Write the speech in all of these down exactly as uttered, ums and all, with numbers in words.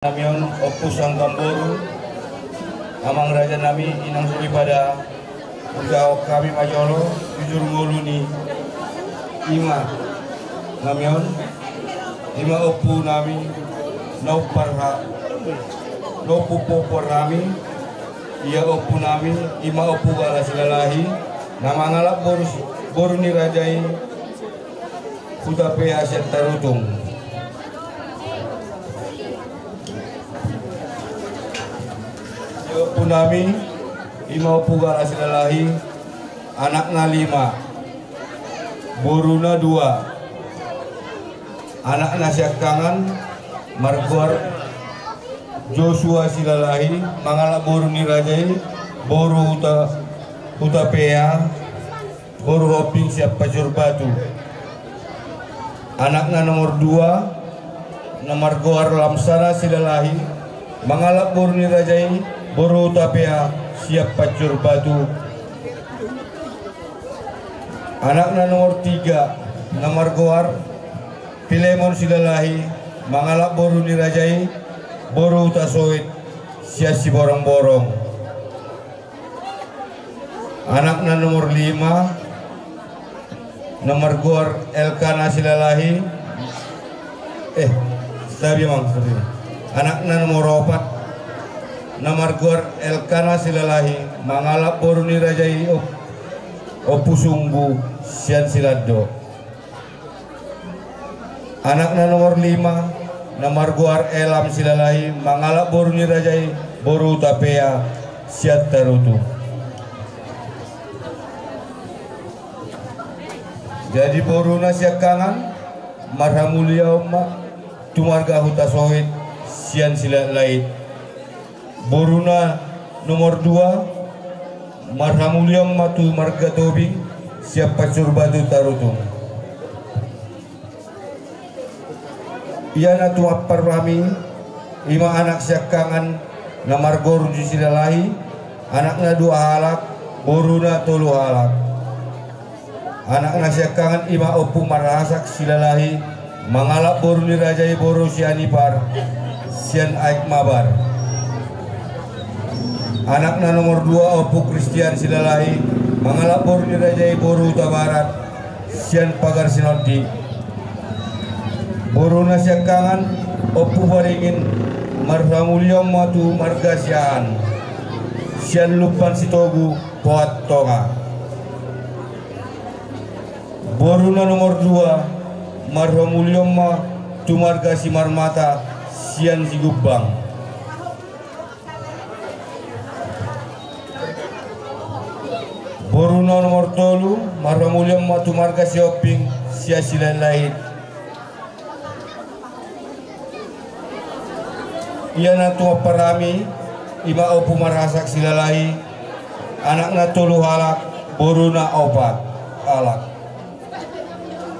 Nami on, Ompu Sanggamboru, amang raja nami, inang soripada, undahon hami ma jolo, jujur ngolu ni ima nami on, ima ompu nami, na umparha, na umpu pompar nami, ia ompu nami, ima Ompu Gala Silalahi, na mangalap boru, boru ni raja i, Huta Pea sian Tarutung. Ia ompu nami, ima Ompu Gala Silalahi, anakna lima, boruna dua, anakna siangkangan, margoar Joshua Silalahi, mangalap boru ni raja i, boru Huta, Huta Pea, boru Hombing sian Pancur Batu. Anakna nomor dua, na margoar Lamsana Silalahi, mangalap boru ni raja i, boru Huta Pea sian Pancur Batu. Anakna nomor tiga, na margoar Pilemon Silalahi, mangalap boru ni raja i, boru Huta Soit sian Siborongborong. Anakna nomor lima, na margoar Elkana Silalahi. Eh, stabi, amang, stabi. Anakna nomor opat, na margoar Elkana Silalahi, mangalap boru ni raja i, Om-, Ompu Sunggu sian Silando. Anakna nomor lima, na margoar Elam Silalahi, mangalap boru ni raja i, boru Huta Pea sian Tarutung. Jadi boruna siangkangan, marhamuliaon ma tu marga Huta Soit sian Silahitlahit. Boruna nomor dua, marhamuliaon ma tu marga Tobing sian Pancur Batu, Tarutung. Ia na tumamparhami, ima anak siangkangan, na margoar Ruji Silalahi, anakna dua halak, boruna tolu halak. Anakna siangkangan, ima Ompu Marhasak Silalahi, mangalap boru ni raja i, boru Sianipar sian Aek Mabar. Anakna nomor dua, Ompu Kristian Silalahi, mangalap boru ni raja i, boru Hutabarat sian Pagar Sinondi. Boruna siangkangan, Ompu Baringin, marhamuliaon ma tu marga Siahaan sian Lumban Sitogu, Pohat Tonga. Boruna nomor dua, marhamuliaon ma tu marga Simarmata sian Sigumbang. Boruna nomor tolu, marhamuliaon ma tu marga Sihombing sian Silahitlahit. Ia na tumamparhami, ima Ompu Marhasak Silalahi, anakna tolu halak, boruna opat halak.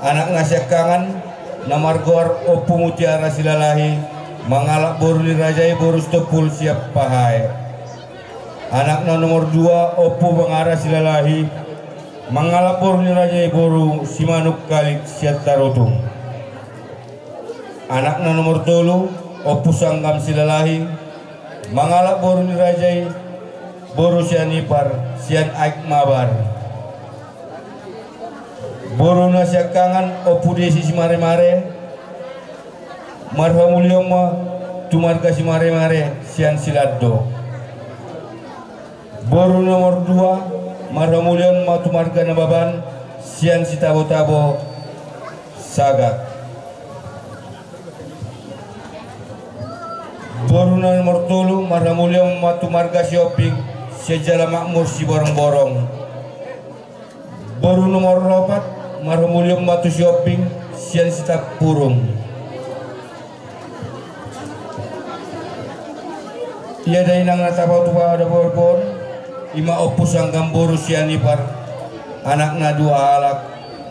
Anakna siangkangan, na margoar Ompu Mutiara Silalahi, mangalap boru ni raja i, boru Sitompul sian Pahae. Anakna nomor dua, Ompu Mangara Silalahi, mangalap boru ni raja i, boru Simanuk Kalik sian Tarutung. Anakna nomor tolu, Ompu Sanggam Silalahi, mangalap boru ni raja i, boru Sianipar sian Aek Mabar. Boruna siangkangan, Ompu Desi Simaremare, marhamuliaon ma tu marga Simaremare sian Silando. Boru nomor dua, marhamuliaon ma tu marga Nababan sian Sitabotabo, Sagak. Boruna nomor tolu, marhamuliaon ma tu marga Sihombing sian Jalamakmur, Siborongborong. Boru nomor opat, marhamuliaon ma tu Sihombing sian Sitampurung. Ia dainang na tapatua-tua on, ima Ompu Sanggam boru Sianipar, anakna dua halak,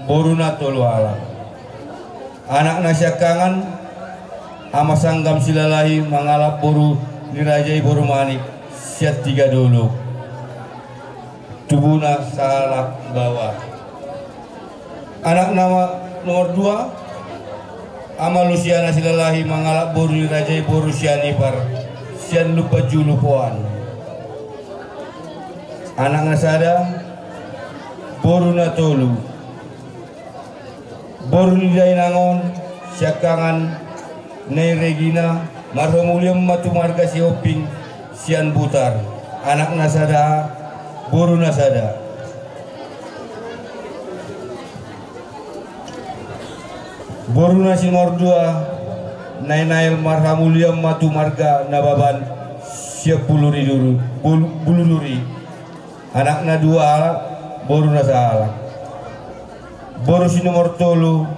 boruna tolu halak. Anakna siangkangan, Ama Sanggam Silalahi, mangalap boru ni raja i, boru Manik sian Tigadolok, tubuna sahalak baoa. Anakna nomor dua, Ama Lusiana Silalahi mangalap boru ni raja i, boru sian Ipar, sian Lumban Julu Poan. Anak na sada, boru na tolu. Boru ni dainang on, siangkangan Nai Regina, marhamulian ma tu marga Sihombing, sian Butar. Anak na sada, boru na sada. Boru na si nomor dua, Nai Nael, marhamulian ma tu marga Nababan, sian Bulu Duri, Bulu, Bulu Duri. Anak na dua halak, boru na sahalak. Boru si nomor tolu,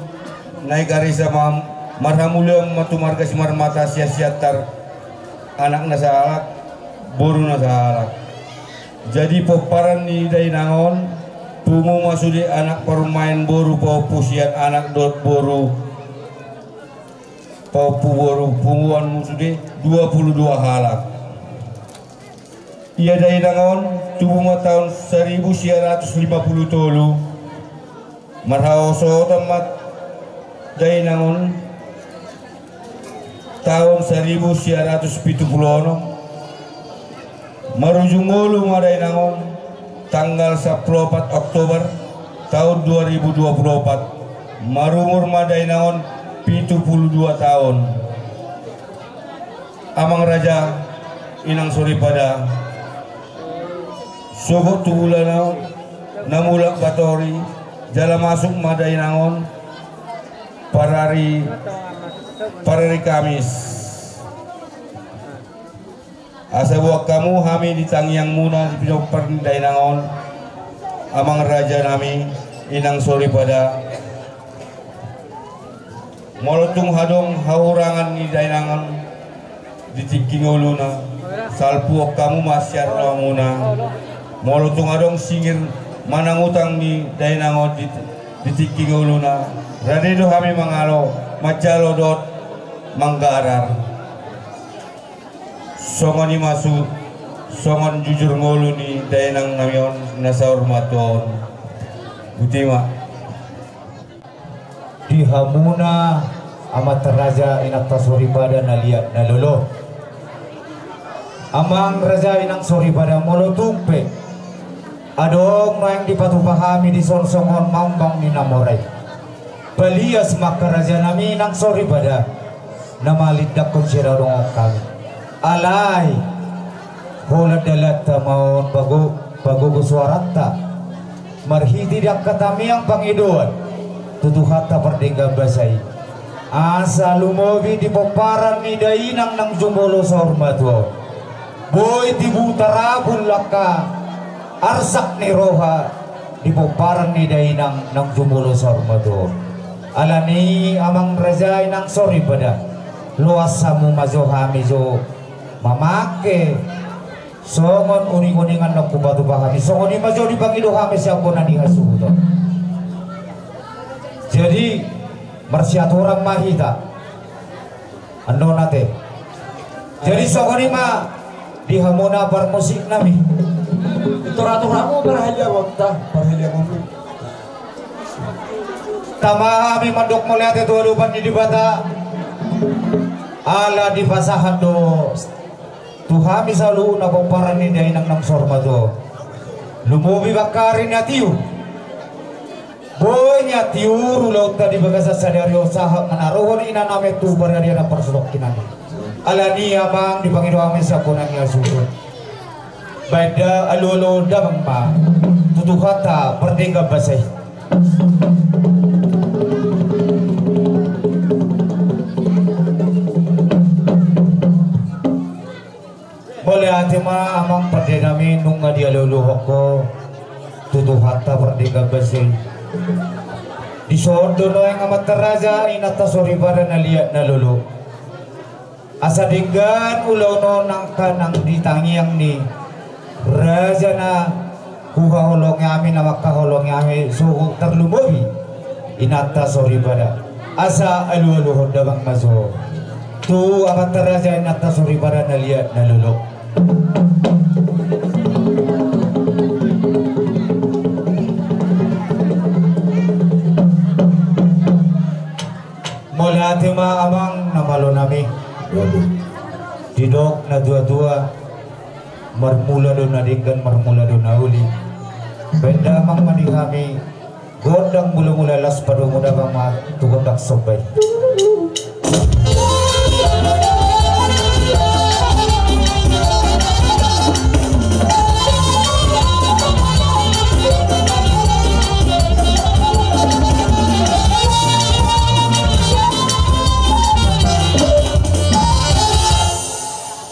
Nai Karisa, ma-, marhamulian ma tu marga Simarmata, sian Siantar. Anak na sahalak, boru na sahalak. Jadi pomparan ni dainang on, pungu ma sude anak parumaen, boru pahompu sian anak dohot boru pahompu, boru punguan ma sude dua pulu dua halak. Ia dainang on tubu ma taon saribu sia ratus lima pulu tolu. Marhaosohotan ma dainang on taon saribu sia ratus pitu pulu onom. Marujung ngolu ma dainang on tanggal sampulu opat Oktober taon dua ribu dua pulu opat. Marumur ma dainang on pitu pulu dua taon. Amang raja, inang soripada, sogot tu bulan on na mulak batori, jala masuk ma dainang on parari, parari Kamis. Asa boan hamu hami di tangiangmuna di pinompar ni dainang on, amang raja nami, inang soripada. Molo tung adong hahurangan ni dainang on di tingki ngoluna, salpuhon hamu ma sian rohamuna. Molo tung adong singir manang utang ni dainang on di, di tingki ngoluna, rade do hami mangalo, manjalo dohot manggarar. Songon i ma su, songon jujur ngolu ni dainang nami on na saur matua on. Botima. Di hamuna amanta raja, inanta soripada na liat na lolo. Amang raja, inang soripada, molo tung pe adong naeng dipatupa hami dison songon mambang ni na mora i, palias ma angka raja nami, inang soripada, na mangalindangkon sian dongan hami. Alai holan dalanta ma on pago-, pagogo suaranta marhite di angka tangiang pangidoan tu Tuhanta pardenggan basa i, asa lumobi di pomparan ni dainang nang jumolo saur matua on. Boi tibu tarapul angka arsak ni roha di pomparan ni dainang nang jumolo saur matua on. Alani i, amang raja, inang soripada, loas hamu ma jo hami jo mamangke songon uning-uningan na hupatupa hami. Songon i ma jo dipangido hami sian bona ni hasuhuton. Jadi marsiaturan ma hita. Annon ate. Jadi songon i ma di hamuna parmusik nami. Tura-tura hamu parhaliangonta, parhaliangonmu. Tama hami mandok mauliate tu adopan ni Debata, ala dipasahat do tu hami saluhutna pomparan ni dainang nang saur matua on. Lumobi bangkari na tiur. Boi na tiur ulaonta di bagasan sadari on sahat manaruhon inanami tu paradianan parsatongkinan i. Alani i, amang, dipangido hami sian bona ni hasuhuton. Baen da alualu damang ma tu Tuhanta pardenggan basa i. Mauliate ma, amang pande nami, nunga dialualuhon ho tu Tuhanta pardenggan basa i. Dison do nuaeng amanta raja, inanta soripada na liat na lolo, asa denggan ulaon on angka nang di tangiang ni raja na huhaholongi hami, na mangkaholongi hami, sogot tarlumobi inanta soripada. Asa alualuhon damang ma jo tu amanta raja, inanta soripada na liat na lolo. Mauliate. Ate ma amang na malo nami. Didok na tua-tua, marmula do na denggan, marmula do na uli. Baen damang ma di hami gondang mula-mula las, padomu damang ma tu gondang somba i.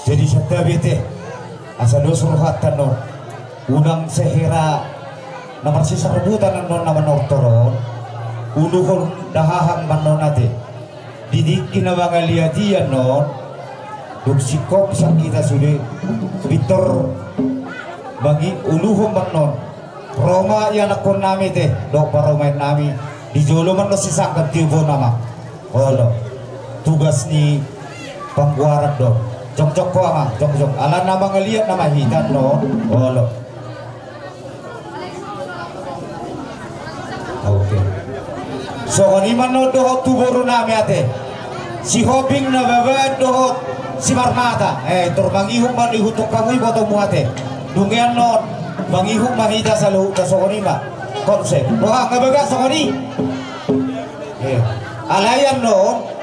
Jadi santabi ate, asa dos rohanta annon. Unang sehera na marsisarbutan annon na manortor on. Uluhon dahahang ma annon ate. Di tingki na mangaliat i annon, dung singkop sian hita sude, pintor mangi-, uluhon ma annon. Ro ma ianakhon nami ate dohot parumaen nami. Di jolo ma annon sisangkap tiop on amang. Olo. Tugas ni panggoaran do. Jongjong ho amang, jongjong. Ala na mangaliat nama hita annon. Olo. Oke. Songon i ma annon dohot tu boru nami ate. Si Hobing na babaen dohot si Marmata. Eh, tor mangihut ma annon, ihuthon hamu ibotomu ate. Dung i annon mangihut ma hita saluhutna, songon i ma konsep. Roha nga bagak songon i. Eh, alai annon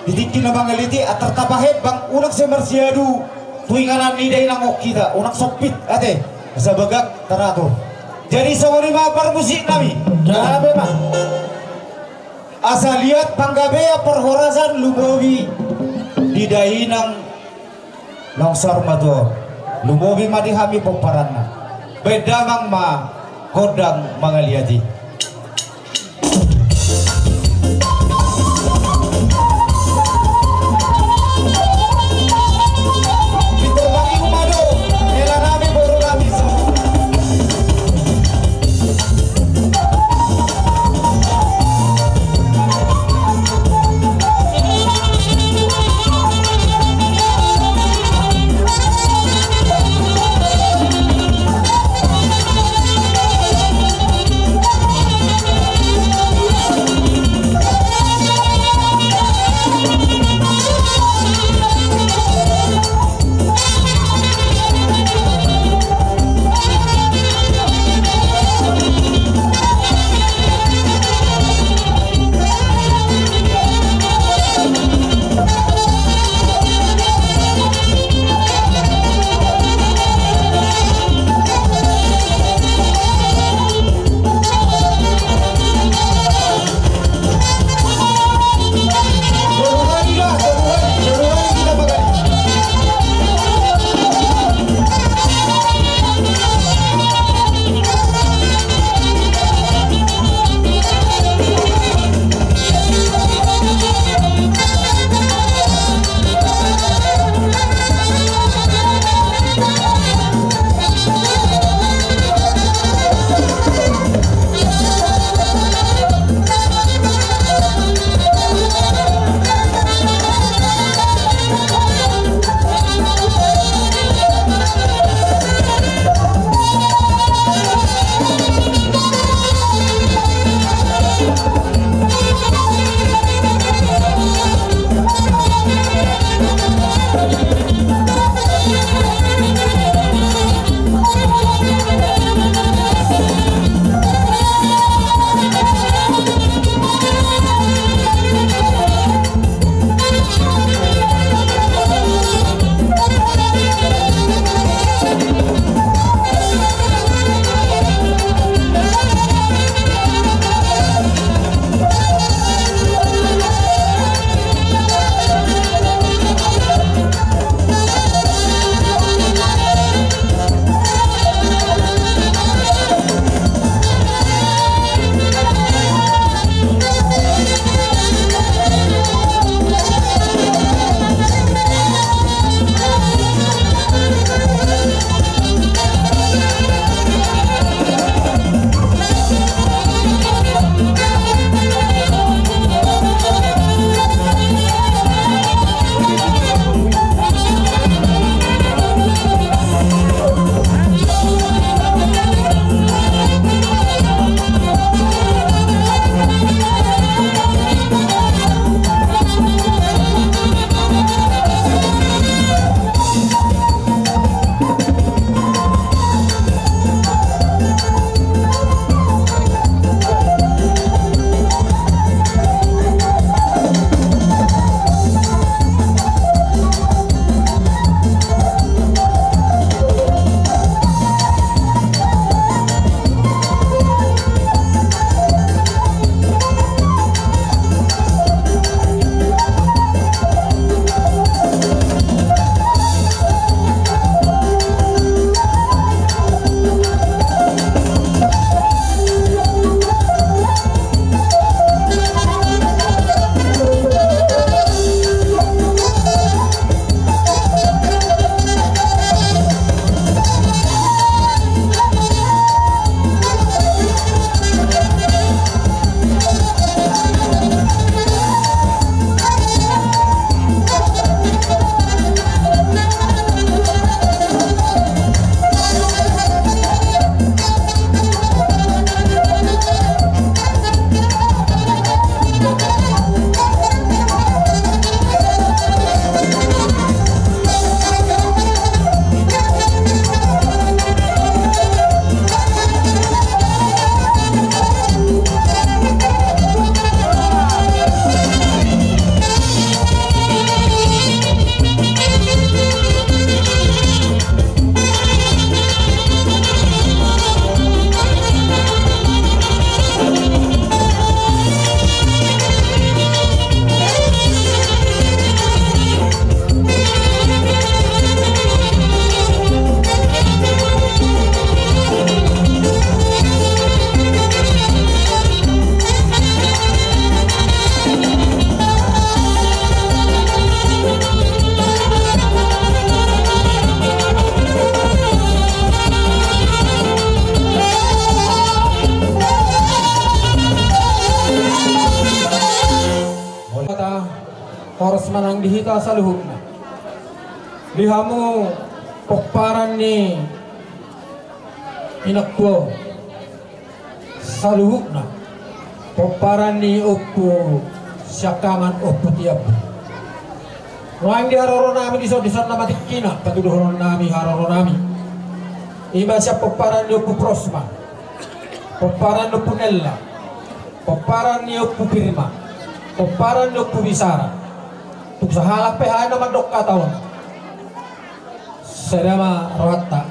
di tingki na mangaliat i, antar tapahembang, unang sai marsiadu tu inganan ni dainang on hita, unang sompit ate. Asa bagak taratur. Jadi songon i ma parmusik nami. Gabe ma. Asa liat panggabean parhorasan lumobi di dainang naung saur matua on. Lumobi ma di hami pomparanna. Baen damang ma gondang mangaliat i. hita saluhutna. Di hamu pomparan ni inang tua on saluhutna, pomparan ni ompu siangkangan, ompu Tiambu. Nuaeng di haroro nami dison, dison nama tingkina patuduhonon nami haroro nami. Ima sian pomparan ni ompu Prosma, pomparan ni ompu Nella, pomparan ni ompu Pirma, pomparan ni ompu Bisara. Tung sahalak pe hami na mandok hata on, sada ma rohanta,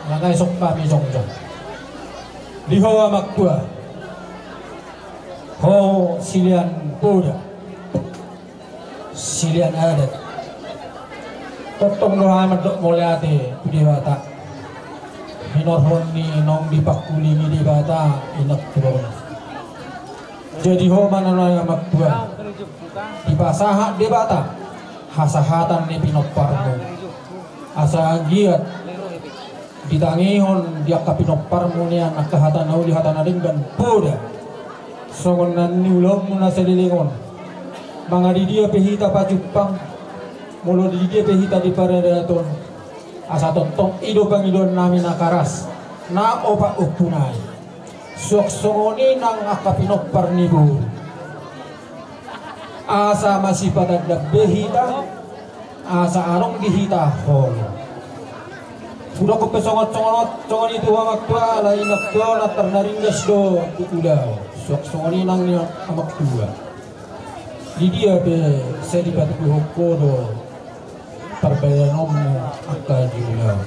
manang songon hami jongjong. Di ho amang tua, ho silean poda, silean adat, tongtong do hami mandok mauliate tu Debata. Hinorhon ni naung dipangkulingi Debata inang tua on. Jadi ho ma na nuaeng amang tua, dipasahat Debata hasahatan ni pinomparmu, asa anggiat ditangihon di angka pinomparmu nian angka hata na uli, hata na denggan, poda. Songon na niulaonmu na saleleng on, molo di dia pe hita pajumpang, molo di dia pe hita di paradaton, asa tongtong i do pangidoan nami na karas, na opat ompu nai. Suang songon i nang angka pinompar ni boru, asa masipatandang be hita, asa adong di hita holong. Hudokkon pe songon, songon, songon i tu ho amang tua, alai inang tua on antar na ringgas do tu ulaon. Suang songon i nang nian amang tua, di dia pe sai dipatuduhon ho do parbahenonmu angka di ulaon.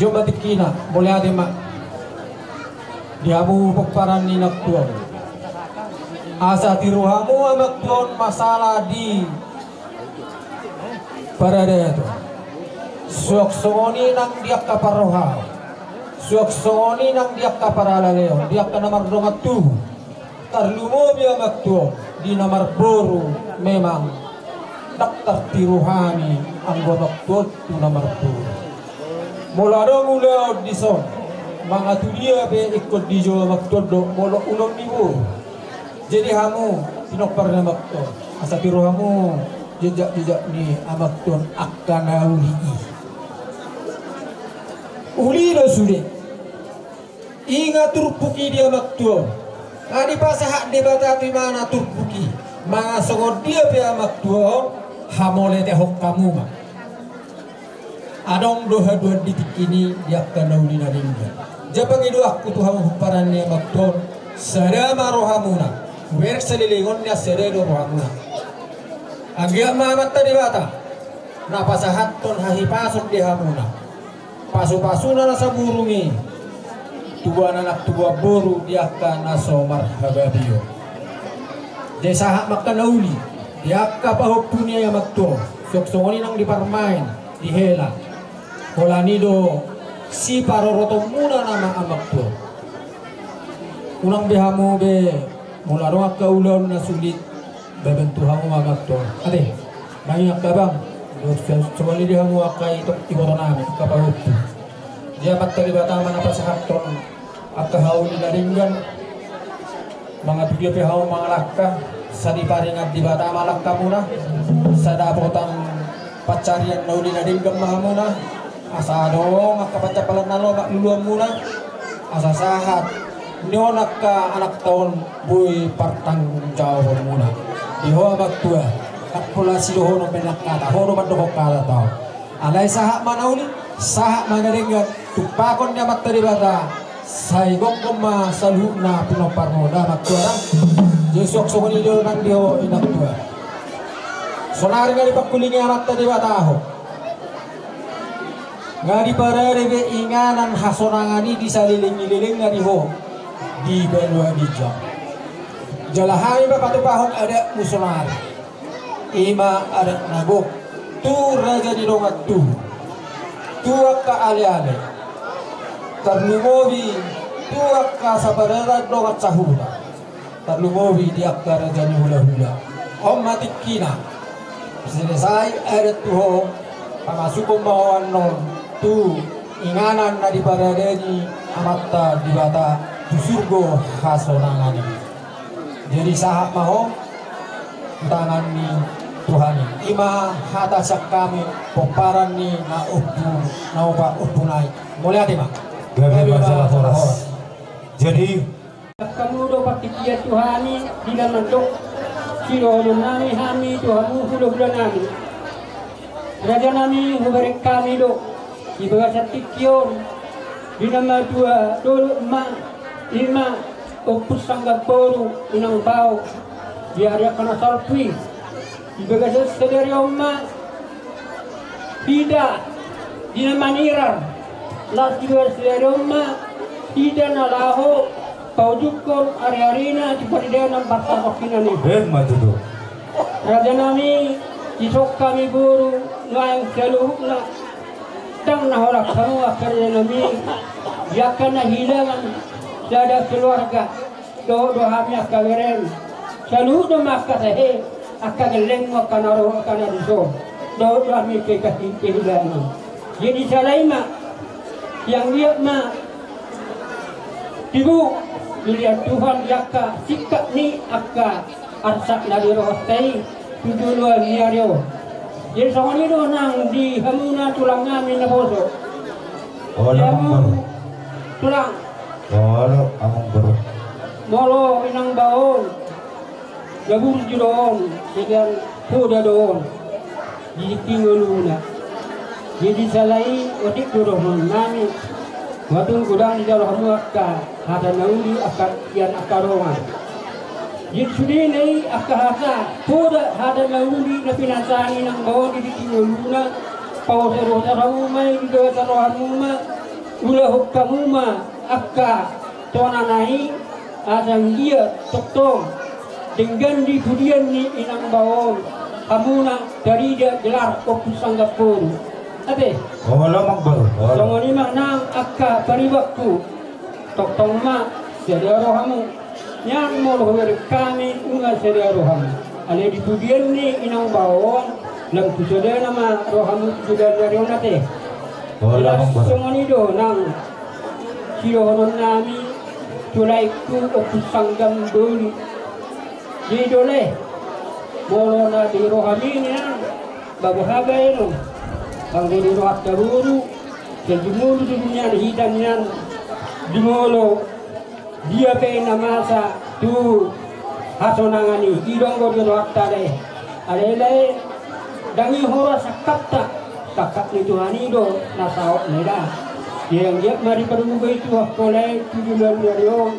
Jom ma tingkina, mauliate ma di hamu pomparan ni inang tua on. Asa tiru hamu amang tua on masalah di paradaton, suang songon i nang di angka parrohaon, suang songon i nang di angka parhalaleon, di angka na mardongan tubu. Tarlumobi amang tua on di na marboru, memang ndang tartiru hami anggo amang tua on tu na marboru. Molo adong ulaon dison, manang tu dia pe ingkon dijou amang tua on do molo ulaon ni boru. Jadi hamu pinompar ni amang tua on, asa tiru hamu jejak-jejak ni amang tua on angka na uli i. Uli do sude. Inga turpuk i di amang tua on. Nga dipasahat Debata tu ibana turpuk i. Manang songon dia pe amang tua on, hamauliatehon hamu ma. Adong do haduan di tingki i di angka na uli na denggan. Jadi pangidoanku tu hamu pomparan ni amang tua on, sada ma rohamuna. Hubereng saleleng on nian sada do rohamuna. Anggiat ma Amanta Debata na pasahathon hahipason di hamuna. Pasu-pasuna na saburung i, tubuan anak tubuan boru di angka na so marhababeo. Jadi sahat ma angka na uli di angka pahompu ni amang tua on, suang songon i nang di parumaen, di hela. Holan i do siparorotonmuna nama amang tua on. Unang be hamu be molo adong angka ulaon na sulit, bahen tu hamu ma amang tua on. Ate, nang i angka abang, songon i di hamu angka ito, iboto nami, angka pahompu. Jadi Amanta Debata ma na pasahathon angka hauli na denggan. Manang tu dia pe hamu mangalangka, sai diparingot Debata ma langkamuna, sai dapotan pansarian na uli na denggan ma hamuna. Asa adong angka pancampalan na lomak luluanmuna, asa sahat ni on angka anakta on boi partanggungjawabanmuna. Di ho amang tua, ndang pola sidohonon be nang hata, ho do mandokkon hata on. Alai sahat ma na uli, sahat ma na denggan, tumpahon ni Amanta Debata. Sai gomgom ma saluhutna pinomparmu, da amang tua da. Jadi suang songon i do nang di ho inang tua. Sonari nga dipangkulingi Amanta Debata ho. Nga diparade be inganan hasonangan i di saleleng ni lelengna di ho di banua ginjang. Jala hami ma patupahon adatmu sonari. Ima adat na gok tu raja ni dongan tubu, tu angka aleale, tarlumobi tu angka saparada dongan sahuta, tarlumobi di angka raja ni hulahula. On ma tingkina. Selesai adat tu ho, pamasukhon ma ho annon tu inganan na diparade ni Amanta Debata tu surgo hasonangan i. Jadi sahat ma ho tu tangan ni Tuhan i, ima hata sian hami pomparan ni na ompu, na opat ompu nai. Mauliate ma. Gabe ma jala horas. Jadi hamu do partingkian tu hami, di na mandok sidohonon nami hami tu hamu hulahula nami. Raja nami, hubereng hami do di bagasan tingki on, di na madua dolok ma, ima Ompu Sanggan Boru, Inang Bao, di ari angka na salpu i. Di bagasan sadari on ma hita di na manirar, laos di bagasan sadari on ma hita na laho paujungkon ari-arina di paridanan parsarokinan i. Emma tutu. Raja nami, dison hami boru nuaeng saluhutna, ndang na holan hamu angka raja nami, di angka na hilangan sada keluarga. Dohot do hami angka berem, saluhutna ma angka sahe, angka gellengmu angka na ro angka na dison. Dohot do hami pe angka kehilangan. Jadi sala i ma, ianggiat ma tibu, dilehon Tuhan di angka singkat ni angka arsak na di rohanta i tu joloan ni ari on. Jadi songon i do nang di hamuna tulang nami naposo. Olo, Amang Boru. Tulang. Olo, Amang Boru. Molo Inang Bao on na burju do on, sedan poda do on di tingki ngoluna. Jadi sala i otik do dohonon nami. Molo tung godang dijalo hamu angka hata na uli, angka sian angka dongan. Jadi sudena i angka hata poda, hata na uli na pinasahat ni Inang Bao on di tingki ngoluna, paosarosa hamu ma i di bagasan rohamu ma, ulahon hamu ma angka tonana i, asa anggiat tongtong denggan di pudian ni Inang Bao on hamuna tarida gelar Ompu Sanggan Boru. Ate? Olo, Amang Boru, olo. Songon i ma nang angka paribanku, tongtong ma sada rohamu. Nian molo hubereng hami, unang sada rohamu. Alai di pudian ni Inang Bao on, lam tu sadana ma rohamu tu joloan ni ari on, ate. Olo, Amang Boru. Songon i do nang sidohonon nami tu laengku Ompu Sanggan Boru. Jadi do le, molo na di rohami nian, ba boha baenon, anggo di rohanta boru, sai jumolo do nian hita nian, jumolo dia pe na masa tu hasonangan i, i do anggo di rohanta da. Alai lae, ndang i horas sangkapta, sangkap ni Tuhan i do na saut na da. Jadi anggiat ma dipargogoi Tuhan ho lae tu joloan ni ari on,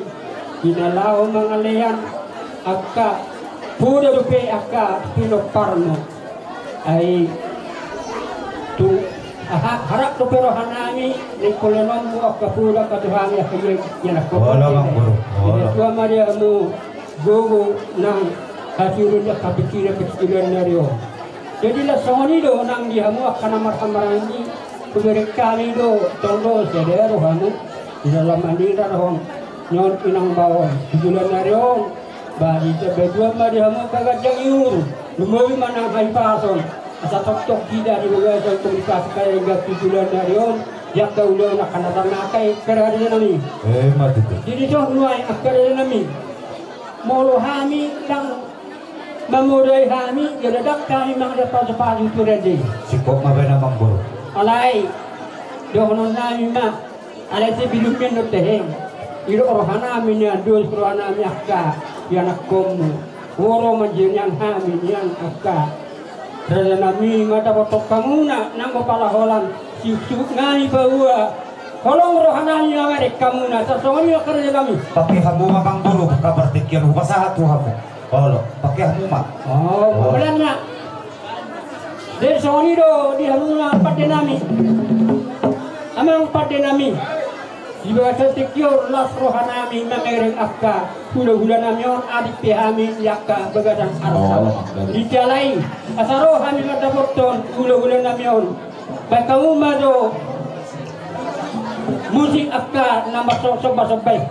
di na laho mangalean angka poda dope angka pinomparmu. Ai tu, aha, harap dope rohanami, naeng poleanonmu angka poda, angka tu hami angka ia, ia na. Olo, Amang Boru, olo. Tua ma di hamu gogo nang hatiuron ni angka pikiran, pikiran ni ari on. Jadi laos songon i do nang di hamu angka na marhahamaranggi, hubereng hami do tong do sada rohamu di na lam manirar roha ni Inang Bao on tu joloan ni ari on. Ba di tabaduan ma di hamu angka ganjang ni uhur, lumobi ma nang hahipason, asa tongtong hita di bagasan komunikasi, angka na denggan tu joloan ni ari on di angka ulaon angka na ternate, angka raja nami. Emma tutu. Jadi songon nuaeng angka raja nami, molo hami ndang mamodai hami, jala ndang hami mangan pasupasu tu raja i. Singkop ma baen, Amang Boru. Alai dohonon nami ma, alai sebelum i, annon teheng, didok rohanami nian, dos rohanami angka ianakkonmu. Ro ma jo nian hami nian angka raja nami mandapothon hamuna, nanggo pala holan siuksuk nami paua, holong rohanami mangarek hamuna, songon i angka raja nami. Tapi hamu ma, Amang Boru, angka partingkian hupasahat tu hamu. Olo, pake hamu ma. O, olo. Pambahen ma. Jadi songon i do di hamu na pande nami. Amang pande nami. Di bagasan tingki on las rohanami mangereng angka hulahula nami on, adong pe hami di angka bagasan arsak. Olo, Amang Boru. Di jala i, asa ro hami mandapothon hulahula nami on, baen hamu ma jo musik angka na marsomba-somba i.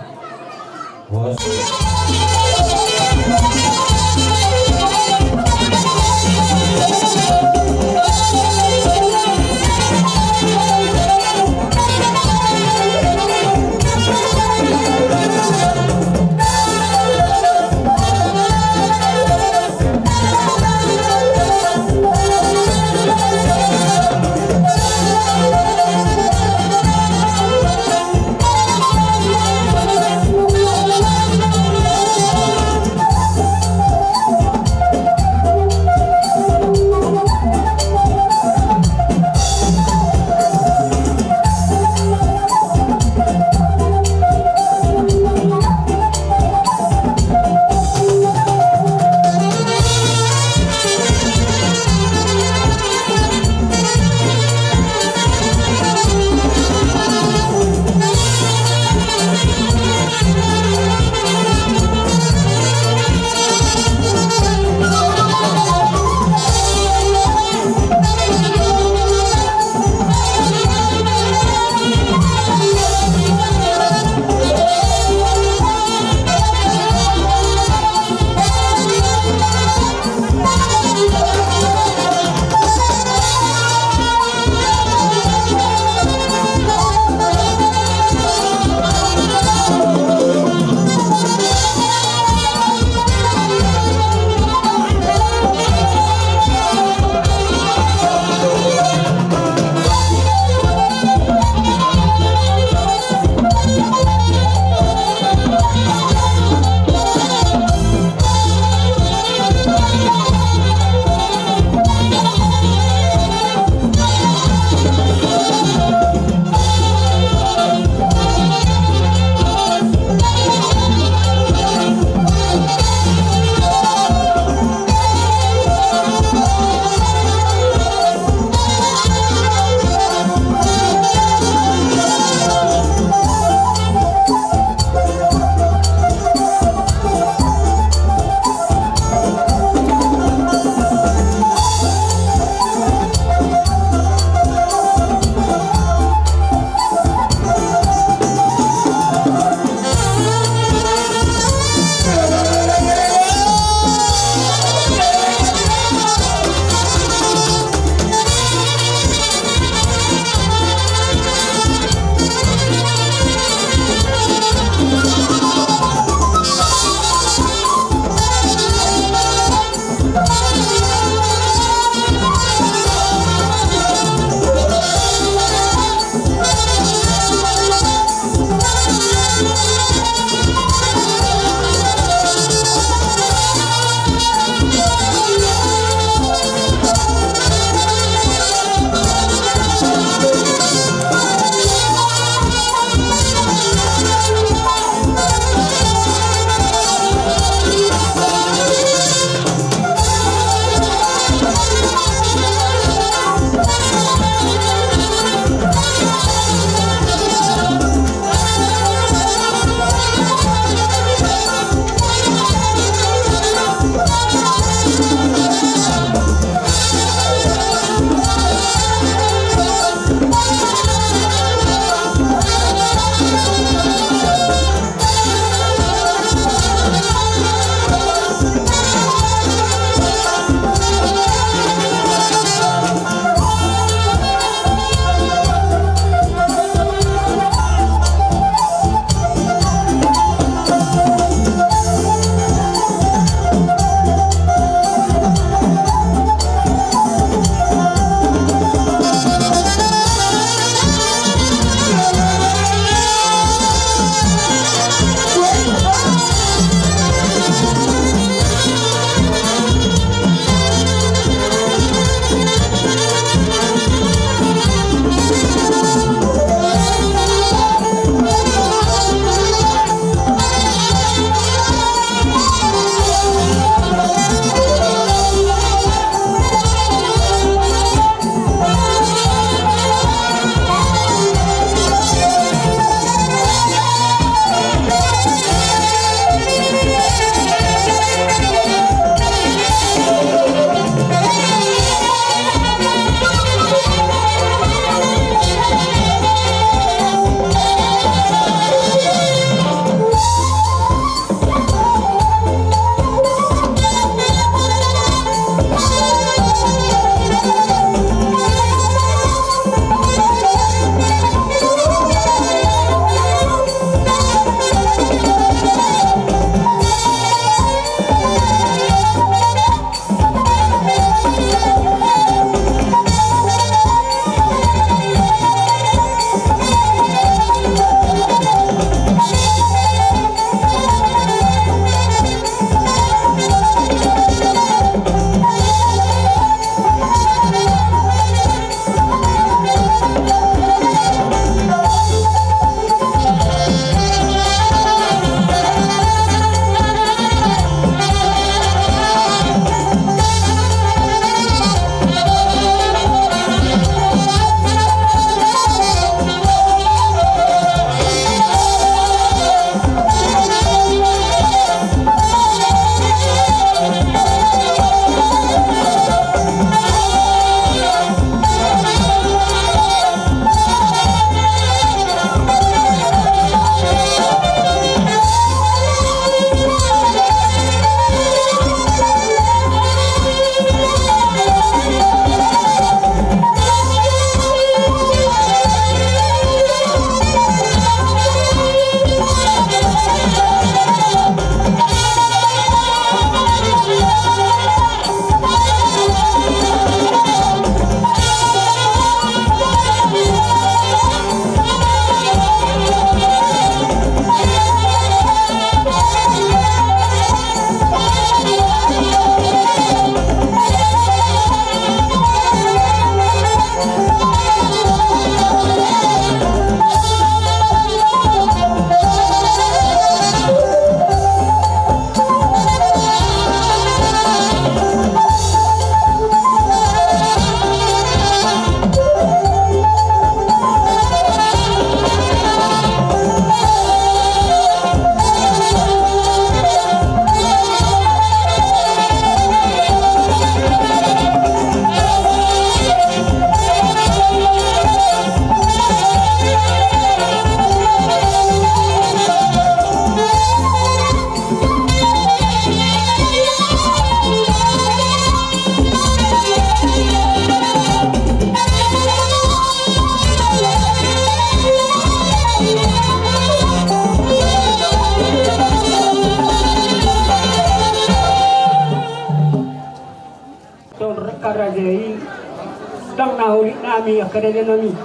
Na holit nami, angka dada nami,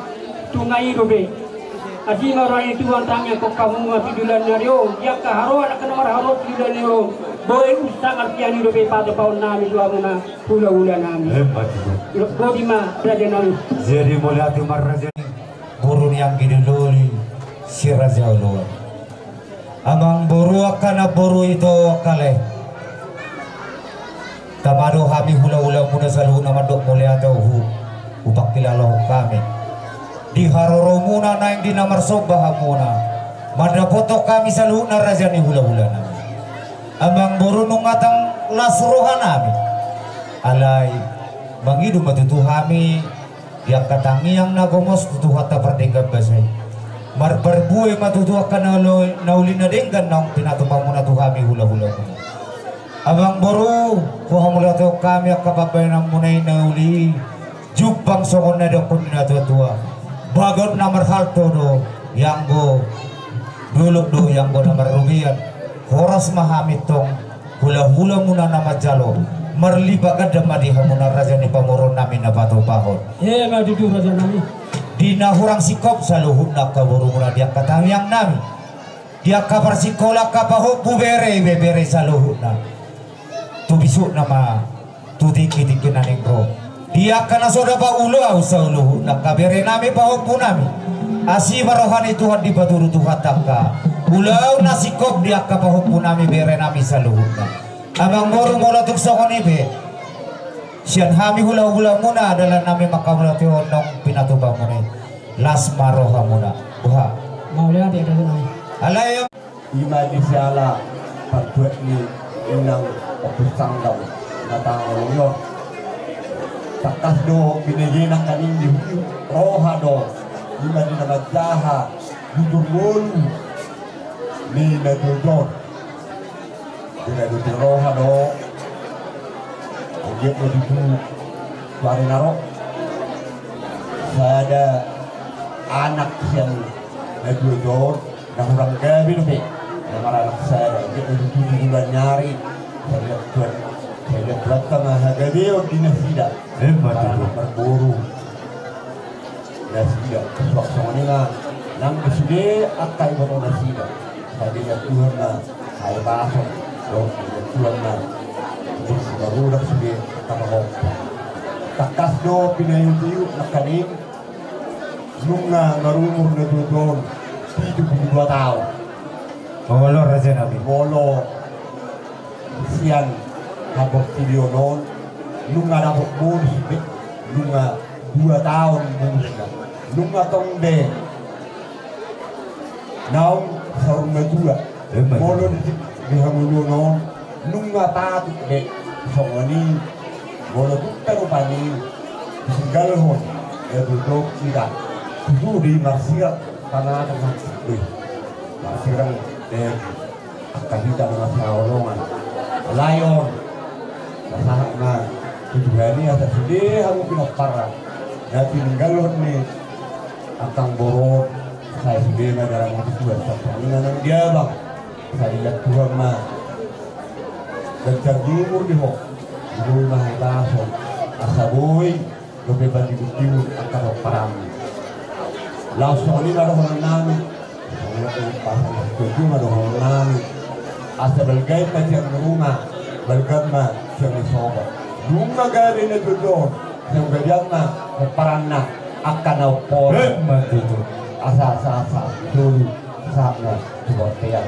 tung i dope. Asi ma roha ni Tuhan tangiangkon hamu ma tu joloan ni ari on, di angka haroan angka na marharoan tu joloan ni ari on. Boi unang artian i dope patupaon nami tu hamuna hulahula nami. Emma tutu. Boti ma raja nami. Jadi mauliate ma raja. Boru ni anggi dololi si Raja Oloan. Amangboru, angka namboru, ito angka lae. Tama do hami hulahulamuna saluhutna mandok mauliate hu, hupangkilalahon hami. Di haroromuna naeng di na marsomba hamuna, mandapothon hami saluhutna raja ni hulahula nami. Amangboru, nunga tangkas las roha nami. Alai mangido ma tutu hami di angka tangiang na gomos tu Tuhanta pardenggan basa i. Marparbue ma tutu angka na uli, na uli na denggan naung pinatupamuna tu hami hulahulamuna. Amangboru, huhamauliatehon hami angka pambahenanmuna i na uli i. Jumpang songon na nidokkon ni natuatua. Bagot na marhalto do ianggo, dolok do ianggo na marrobean. Horas ma hami tong hulahulamuna na manjalo, marlipat ganda ma di hamuna raja ni pamoruon nami na patupahon. Emma tutu raja nami. Di na hurang singkop saluhutna angka borumuna di angka tangiang nami. Di angka parsingkola, angka pahompu, bere, ibebere saluhutna. Tu bisukna ma tu tingkitingki na naeng ro. Di angka na so dapot ulaon saluhutna angka bere nami pahompu nami. Asi ma roha ni Tuhan dipatudu Tuhanta angka ulaon na singkop di angka pahompu nami bere nami saluhutna. Amangboru, molo tung songon i pe sian hami hulahulamuna dalan nami manghamauliatehon naung pinatupamuna i. Las ma rohamuna. Boha. Mauliate raja nami. Alai. Ima di siala partuat ni inang Ompung Sanggang na tangol i on. Tangkas do binege nangkaning di huti roha do. Ima di na manjaha di turmolu ni na tutu on. Di na tutu roha do. Anggiat ma tutu tu ari na ro sada anak sian na tutu on. Na hurang gabe dope na maranak sada, anggiat ma tutu di bulan ni ari. Sai liat Tuhan, sai liat Tuhanta ma hagabeon di nasida. Emma tutu. Maranak marboru nasida. Suang songon i ma nang di sude angka iboto nasida. Sai liat Tuhan ma hahipason, sai liat Tuhan ma marudang sude angka pahompu. Tangkas do pinaihut-ihut nangkaning nunga marumur na tutu on pitu pulu dua taon. Molo raja nami. Molo sian haportibion on nunga dapot bonus be, nunga dua taon bonusna. Nunga tong be naung saur matua. Emma tutu. Molo di, di hangoluan on nunga patut be songon i. Molo tung pe rupani ditinggalhon, e, dodok ida tutu di marsirang tanah tanah be. Marsirang, e, angka hita na marhaholongan. Alai on, pasahat ma tu Tuhan i asa sude hamu pinompar na tininggalhon ni angkang boru on. Sai sude ma dalan na tutu, asa songon i ma nang di abang. Sai liat Tuhan ma ganjang ni umur di ho. Boi ma hahipason asa boi dope manghibur-hibur angka pomparanmu. Laos songon i ma dohonon nami. Songon i ma dohonon nami. Asa balga i ma sian ruma, balga ma sian ni sopo. Nunga gabe na tutu on, sai gabean ma pomparanna angka na ompung. Emma tutu. Asa, asa, asa solu sahat ma tu bontean.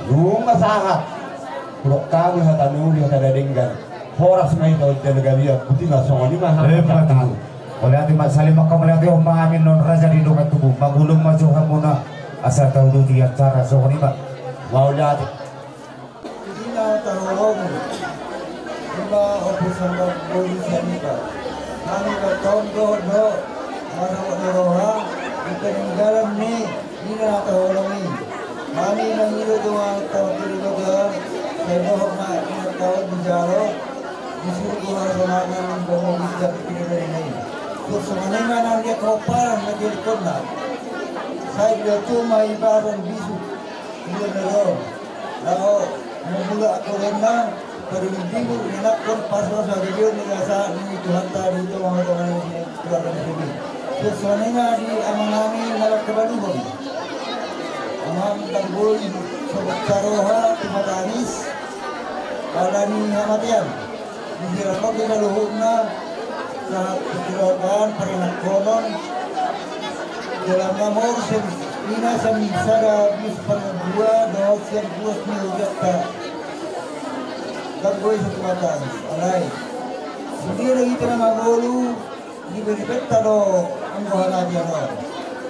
Nunga sahat. Hudok hamu hata na uli, hata na denggan. Horas ma hita on jala gabe, boti ma songon i ma hata. Emma tutu. Mauliate ma, salim ma, mauliate ma on ma hami on raja di dongan tubu. Mangulon ma jo hamuna asa tauduti acara songon i ma. Mauliate. Di na taholongi. Ima Ompung Sanggang boru sian Iba. Hami bertahun dohot do marhabot ni roha di peninggalan ni di na taholongi. Hami mangido tu Amanta Martua Debata, sai dohot ma inanta on dijalo, disuruh Tuhan sonangan di bangun di setiap pinadari nai. Terus songon i ma nang dia kehoparan na dielkonna. Sai dia tu ma ibaron bisu. Dia na do. Laho mangula akoronna, paduli timbul, inanakhon, pasu-pasu hagabeon ni rasa ni Tuhanta di tonga-tonga ni Songon i ma di amanami na manghabaluhon. Amang, ndang boi so bontar roha tu Mata Angis ala ni hamatean. Di sirangkon di saluhutna, sahat keluargaan, parinangkonon, dalam nomor sem-, ina sem-, sada bis pangandua dohot sian buas ni hujanta. Ndang boi so tu Mata Angis. Alai, sude do hita na mangolu, diberipenta do anggo hamatean on.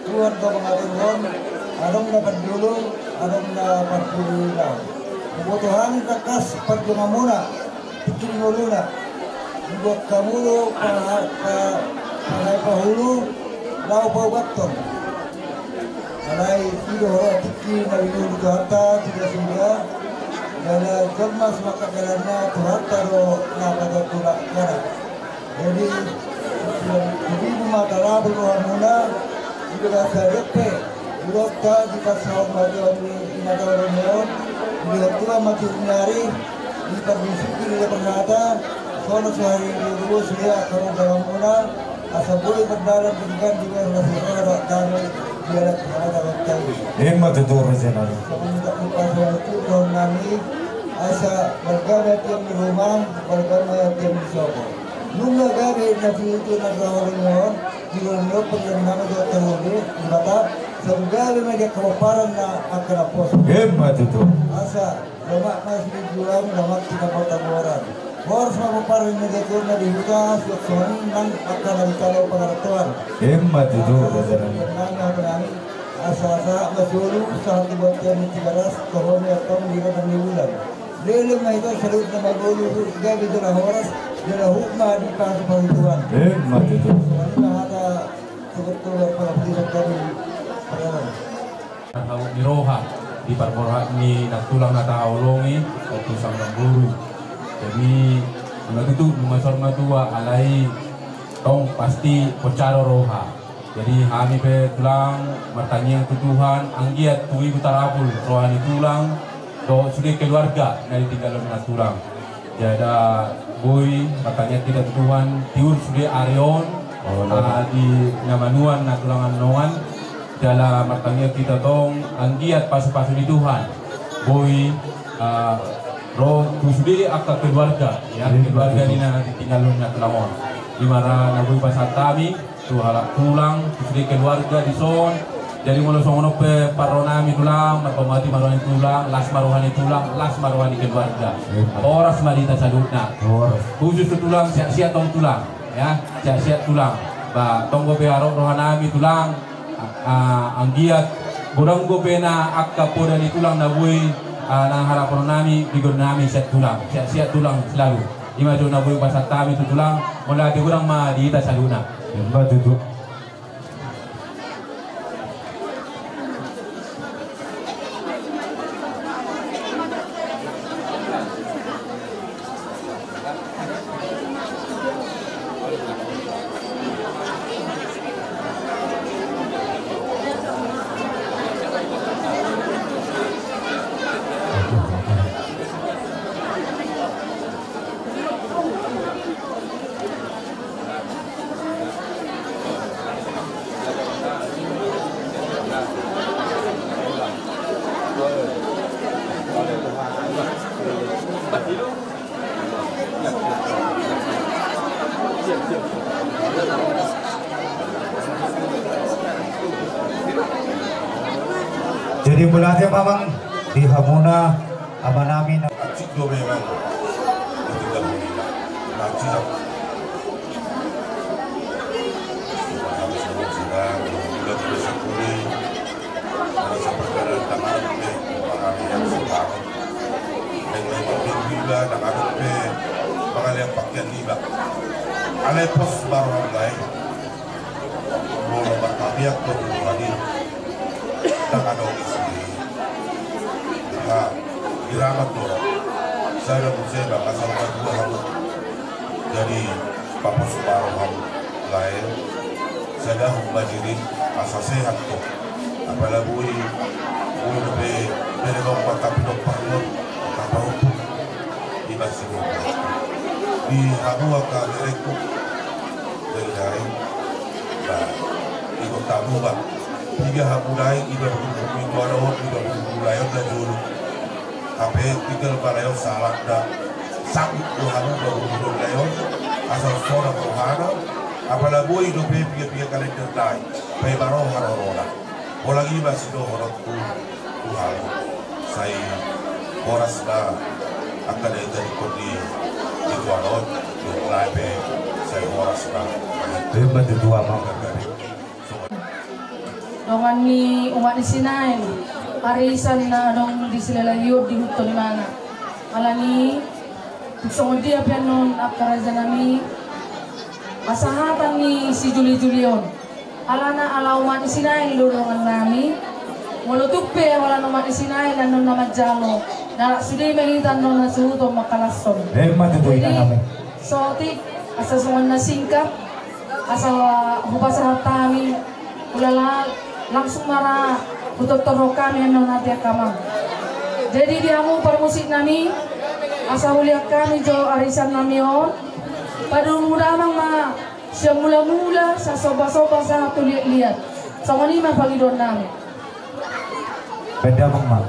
Tuhan do mangaturhon, adong na parjolo, adong na parpudi. Huboto hami tangkas parjumangamuna, tingki ni ngoluna. Dibuat hamu do pa-, pa-, pahahai pahulu, laho paubathon. Alai i do ho tingki na binulu Tuhanta, tingki na suda, jala jolma semangkat dalanna Tuhanta do na patotulak kana. Jadi, jadi mata labu rohamuna, di bagasan pe, di dokta, di pasal mati on, di mata orang on, di dokta mati nyari, di permisi, di perhata, sono sehari di dua, sudah akan dalam muna, asa boi berdalan dengan di bagasan roha, dok, dan di alat perhata, dokta. Ima tutu, Raja Nami. Sama minta upah sama tutu, nami, asa bergabe tiang di rumah, bergabe tiang di sopo. Nunga gabe na tutu na rohon on, di rohon on, perjalanan na jauh terhubung, di mata, so gabe ma dia keloparan na angka na pos. Ima tutu. Asa, lemak mas di juang, lemak kita kota moran. Horas ma pomparan na jatuh na di huta, suat soni, nang angka na di talo pangaratuan. Ima tutu, asa, Raja Nami. Nang apa nami, asa, asa, masulu, sahat di buat tiang di Tigaras, tohon ya tong di Ratan di Bulan. Leleng ma hita saluhutna mangolu, gabe jala horas, jala hukma di pasu-pasu Tuhan. Ima tutu. Soalnya hata sebetul para pilihan dari perjalanan. Parhabot ni roha di parborhat ni nantulang na tahaholongi, Ompu Sanggang Boru. Jadi, nunga tutu, nunga saur matua, alai tong pasti poncaro roha. Jadi hami pe tulang martangiang tu Tuhan, anggiat tu ibu tarapul roha ni tulang dohot sude keluarga na ditinggalhon nantulang. Jala boi martangiang hita tu Tuhan, tiur sude ari on, ah, di na manuan nantulang annon. Jala martangiang hita tong, anggiat pasu-pasu ni Tuhan boi, ah, ro tu sude angka keluarga, ya, keluarga ni na ditinggalhon nantulang on. Ima ra na boi pasahat hami tu halak tulang, tu sude keluarga dison. Jadi molo songon on pe parroha nami tulang, marpamati ma roha ni tulang, las ma roha ni tulang, las ma roha ni keluarga. Horas ma di hita saluhutna. Horas. Khusus tu tulang, sehat-sehat tong tulang. Ya, sehat-sehat tulang. Ba, tong dope ro roha nami tulang. A-, a-, anggiat godang dope na angka poda ni tulang na boi, a, na harapon nami, digon nami sehat tulang. Sehat-sehat tulang selalu. Ima jo na boi pasahat hami tu tulang, molo ate godang ma di hita saluhutna. Ima tutu. Jadi mauliate ma amang di hamuna. Amanami na. Hansit do memang. Ditinggal. Hansit do. Harus memang sedang, juga tidak sepuluh. Ada seperti ada tangan, eh, tangan yang sedang. Yang lain mungkin juga, tangan, eh, tangan yang pakai lima. Alai pos baru mulai. Molo marpabiak do hubungan i, ndang adong isi. Nah, diramat do. Sada muse ba, asa umat dua hamu. Jadi, papos baru hamu. Lae, sada hum badirin, asa sehat do. Apala boi, boi dope, bere bang mata pidok parlon, mata parumpun. Iba si boi. Di hamu angka bereku. Dari dari. Ikut tamu ba. Tiga hamu nai, tiga puluh minggu ada on, tiga puluh minggu layon na jolo. Hape tinggal balayon salah da. Sanggup do hamu ba guru layon. Asal sonang rohana. Apala boi dope piga-piga kalender nai. Paima ro harorona. Holan i ma sidohononku tu hamu. Sai horas ma angka na i tadi koni di tuan on. Dohot lae pe sai horas ma. Ima tutu amang. Dongan ni umat ni Sinaen, arisan na adong di Silalahi on di Huta Limanga. Alani tung songon dia pe annon angka raja nami, asa hata ni si Juli-Juli on. Alana ala umat ni Sinaen do dongan nami. Molo tung pe holan umat ni Sinaen annon na manjalo, na lak sude ma hita annon na suhuton mangkalashon. Ima tutu. Jadi, ina nami, saotik, asa songon na singkat, asa hupasahat hami, ulala langsung ma ra hutortorhon hami annon hatiha amang. Jadi di hamu parmusik nami, asa huliat hami jo arisan nami on, padomu damang ma sian mula-mula, sian somba-somba sahat tu liat-liat. Songon i ma pangidoan nami. Baen damang ma.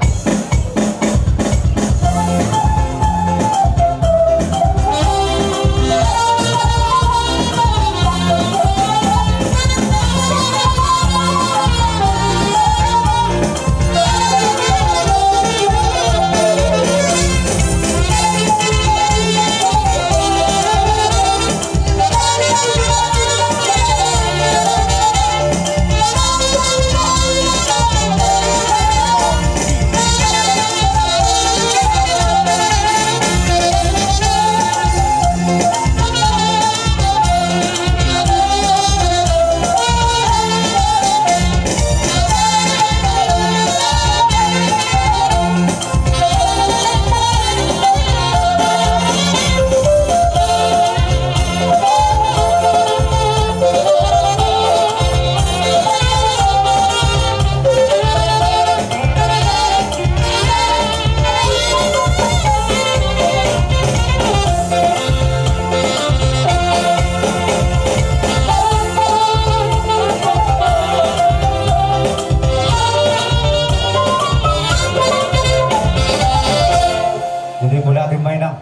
Jadi, boleh ati mainang.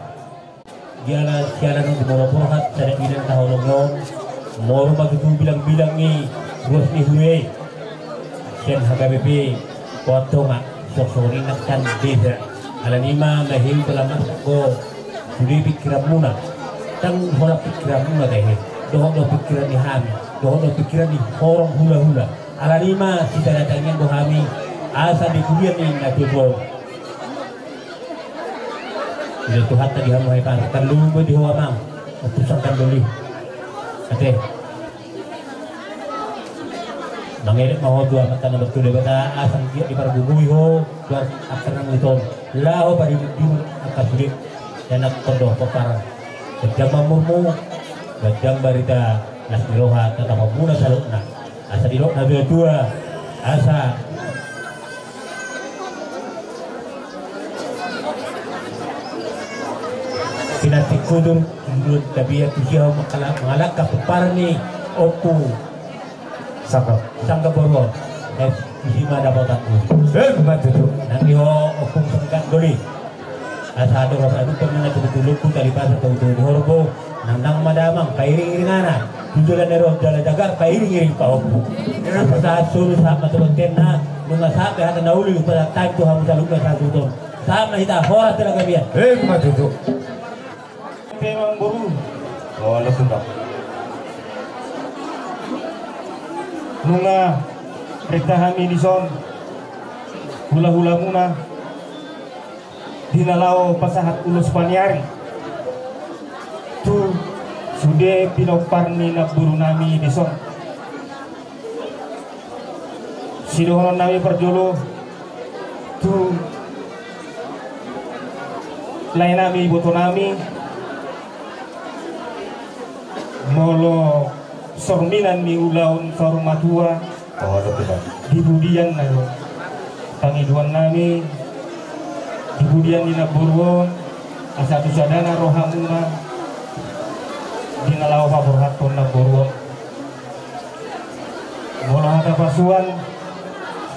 Jala siala nang di molo borhat sada bilang taholong on. Molo ma tutu bilang-bilang ni ruas ni huria i. Sian H K B P Pohat Tonga, songon i nang sian desa. Alani i ma na hiu telah marsak do sude pikiranmuna. Tang holan pikiranmuna tahe. Dohot do pikiran ni hami. Dohot do pikiran ni horong hula-hula. Alani i ma sitanda tangiang do hami. Asa di pudian ni na tuatua on. Ilo Tuhanta di hamu hai pahar. Tarlumobi di ho amang. Ompu sangkan doli. Ate. Mangelek ma ho tu Amanta na martua Debata asa anggiat dipargogoi ho tu angka na mangihut on. Laho padimun-dimun angka sude. Ianakkon dohot pomparan. Ganjang ma umurmu. Ganjang barita las ni roha tatapanmuna saluhutna. Asa didok na tuatua. Asa pinantik hujur, hujur tabiat tusi ho mangalangka pomparan ni ompu. Sangkap. Sangkap boru on. Eh, tusi ma dapotan. Eh, ima tutu. Nang di ho ompu sangkap doli. Asa adong asa adong pernah na tutu-tutu tali pasa tau-tau di horbo. Nang nang ma damang pairing-iringana. Tujulan ero jala jagar pairing-iring pahompu. Asa sahat solu sahat ma tu bontenna. Nunga sahat pe hata na uli upasahat hami tu hamu saluhutna sahat tu hita on. Sahat ma hita horas tenaga biar. Eh, ima tutu. Memang boru. Oh, lo sudah. Nunga renta hami dison. Hula-hulamuna. Di na laho pasahat ulos paniari tu sude pinompar ni namboru nami dison. Sidohonon nami parjolo tu lae nami iboto nami. Molo sorminan ni ulaon saur matua. Oh, betul, Pak. Di pudian na pangidoan nami, di pudian ni namboru on, asa tu sadana rohamuna di na laho paborhathon namboru on. Molo hata pasuan,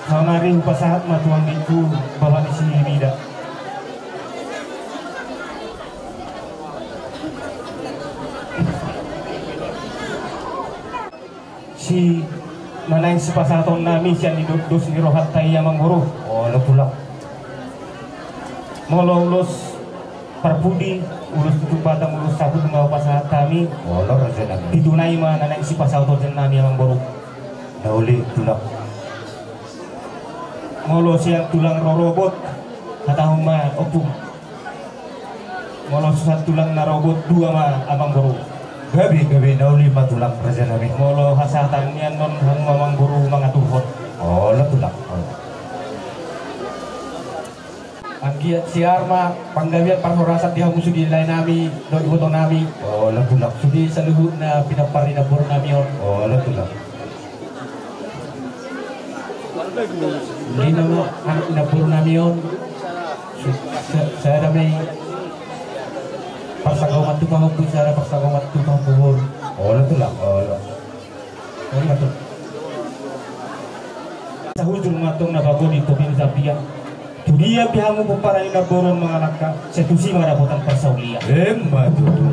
saonari hupasahat ma tu anggiku, bapa ni si Mida. Si na naeng sipasahatonnami sian ni do-, dos ni rohanta i, amangboru. Olo, Tulang. Molo ulos parpudi, ulos tutup batang, ulos saput nga hupasahat hami. Olo, rajanami. Pitu nai ma na naeng sipasahatonnami, amangboru. Na uli, Tulang. Molo sian tulang rorobot, hatahon ma ompung. Molo sian tulang na robot, dua ma, amangboru. Gabe, gabe, na uli ma, Tulang, rajanami. Molo hasahatan ni annon, hamu, amangboru, mangaturhon. Olo, Tulang. Olo. Anggiat siar ma panggabean parhorasan di hamu sude laenami dohot ibotonami. Olo, Tulang. Sude saluhutna pinompar ni namborunami on. Olo, Tulang. Di nama anak ni namborunami on, sa-, sa-, sada ma i parsaulian tu pahompu, sada parsaulian tu pahompu boru. Olo, Tulang, olo. Olo, Tulang. Sahujur ma antong na pagodit topi ni sapian. Tu dia pe hamu pomparan ni namboru on mangalangka, sai tusi ma dapotan parsaulian. Emma tutu.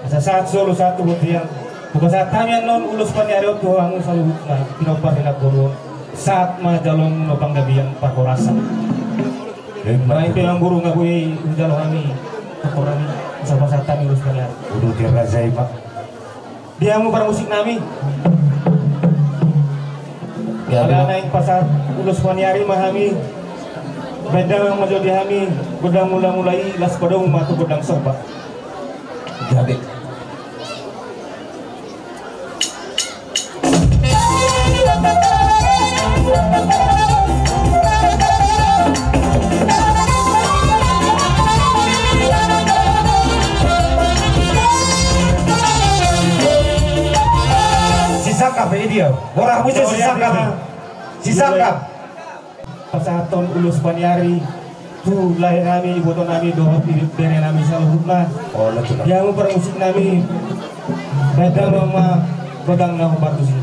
Asa sahat solu sahat tu bontean. Hupasahat hami annon ulos paniari on tu hamu saluhutna pinompar ni namboru on. Sahat ma jaloonmuna panggabean parhorasan. Emma tutu. Baen pe, amangboru, nga boi hujalo hami, amangboru, asa hupasahat hami ulos paniari. Uduti raja i ma. Di hamu parmusiknami. Ala naeng pasahat ulos paniari ma hami. Baen damang ma jo di hami gondang mula-mula i, laos padomu ma tu gondang somba. Jadi. Sisangkap, eh, dia. Borak musim sisangkap. Sisangkap. Pasahathon ulos paniari tu laenami, ibotonami dohot berenami saluhutna. Olo, Tulang. Di hamu parmusiknami, baen damang ma gondang na hombar tusi.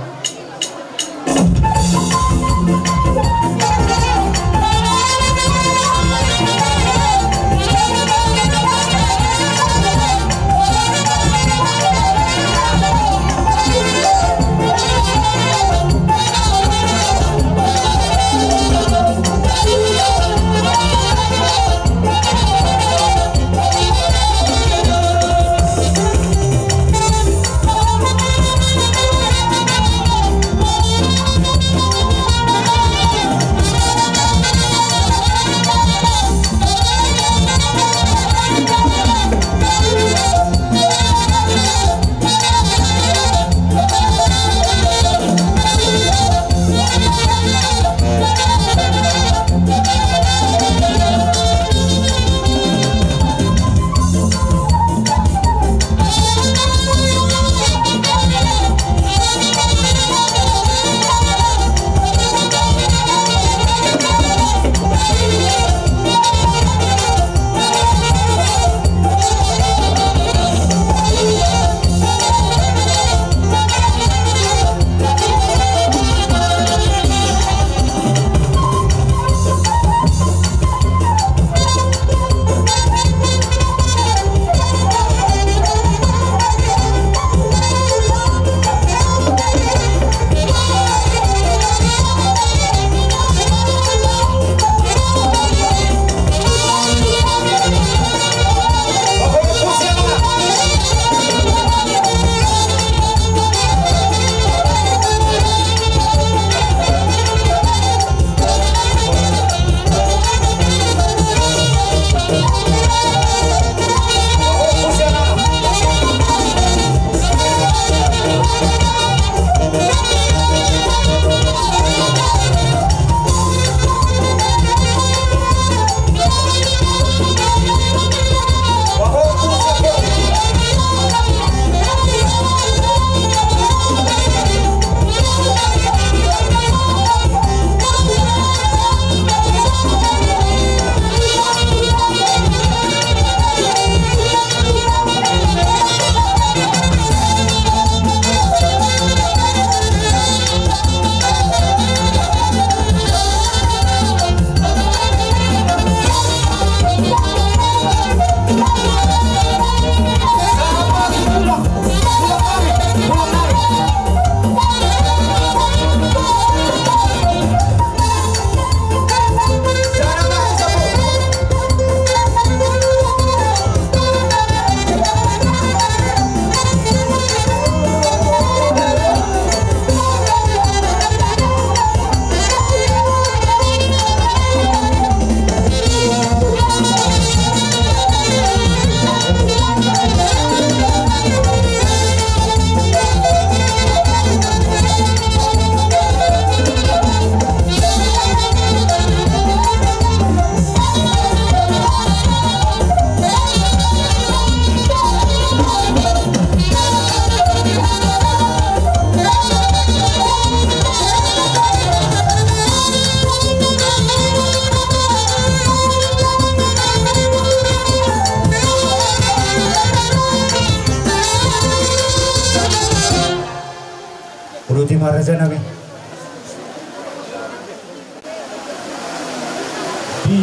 Di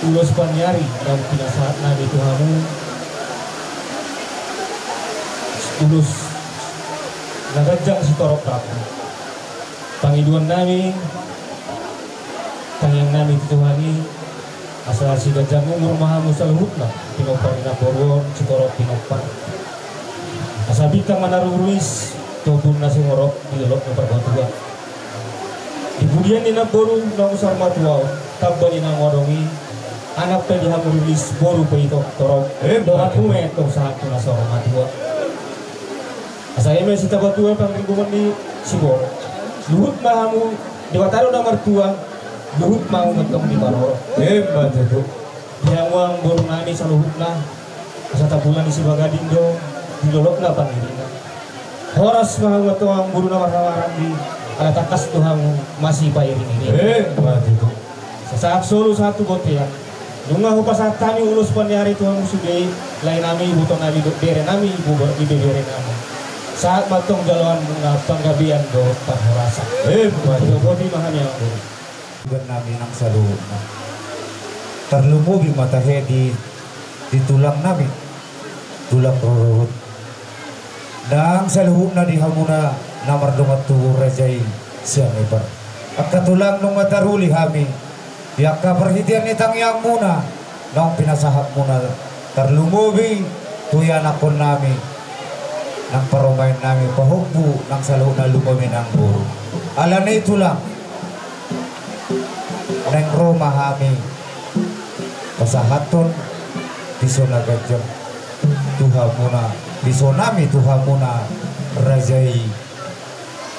ulos paniari naung pinasahat nami tu hamu, ulos na ganjang sitorop rambu. Pangidoan nami, tangiang nami tu Tuhan i, asa siganjang umur ma hamu saluhutna, pinompar ni namboru on sitorop pinompar. Asa bintang ma na rurumis tu ombun na sumorop di dolok na parbatua. Di pudian ni namboru naung saur matua on, tamba ni na naeng adong i, anak pe di hamu rurumis, boru pe i torop. Emma tutu. Dongan pe i tong sahat tu na saur matua. Asa i ma sitabatua panggigoman ni siborok. Luhut ma hamu, Debata do na martua, luhut ma hamu tong diparorot. Emma tutu. Di hamu amangboru nami saluhutna, asa tabulan ni Sibagading do di dolok na panirinan. Horas ma hamu tong amangboru na marhahamaranggi, ala tangkas do hamu masipairingiring. Emma tutu. Sahat solu sahat tu bontean. Nunga hupasahat hami ulos paniari tu hamu sude, lae nami, iboto nami dohot bere nami, ibo-, ibebere nami. Sahat ma tong jaloonmuna panggabean dohot parhorasan. Emma tutu. Boti ma hami amangboru. Iban nami nang saluhutna. Tarlumobi ma tahe di, di tulang nami. Tulang rorobot. Nang saluhutna di hamuna na mardongan tubu raja i Sianipar. Angka tulang, nunga taruli hami di angka parhitean ni tangiangmuna naung pinasahatmuna, tarlumobi tu ianakhon nami nang parumaen nami, pahompu nang saluhutna, lumobi nang boru. Alani i tulang, naeng ro ma hami pasahathon piso na ganjang tu hamuna, piso nami tu hamuna raja i